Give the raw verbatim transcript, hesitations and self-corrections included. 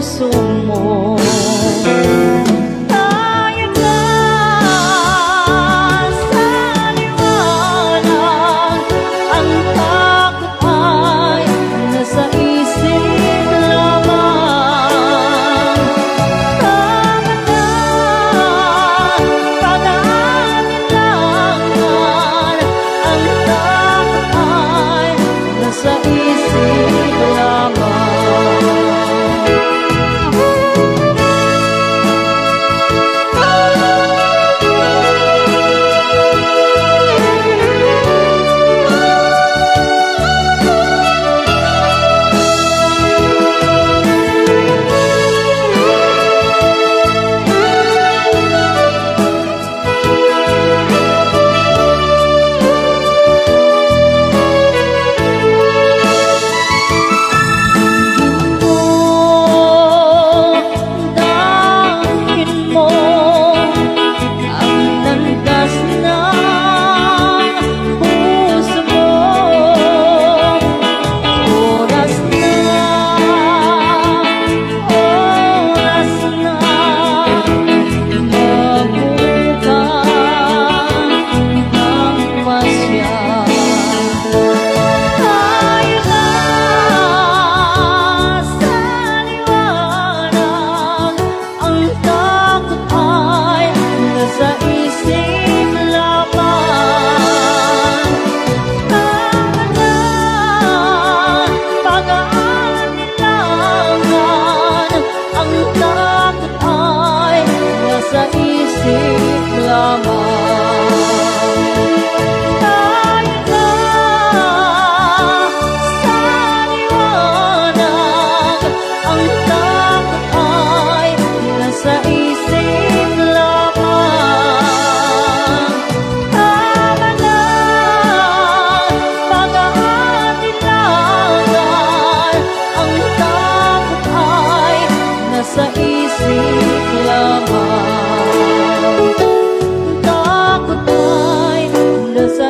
pusomo. Kayat na sa liwanag ang takot ay nasa isip lamang. Tama na, pag-aalinlangan ang takot ay nasa isip lamang. Damgin mo ang landas ng puso mo. Oras na, oras na, magbuka ng pasya. Tayo na sa liwanag, ang takot ay nasa isip lamang. Tama na, pag-aalinlangan ang takot ay nasa isip lamang. Tayo na sa liwanag, ang takot ay nasa isip lamang. Tama na, pag-aalinlangan ang takot ay nasa isip lamang. Takot ay nasa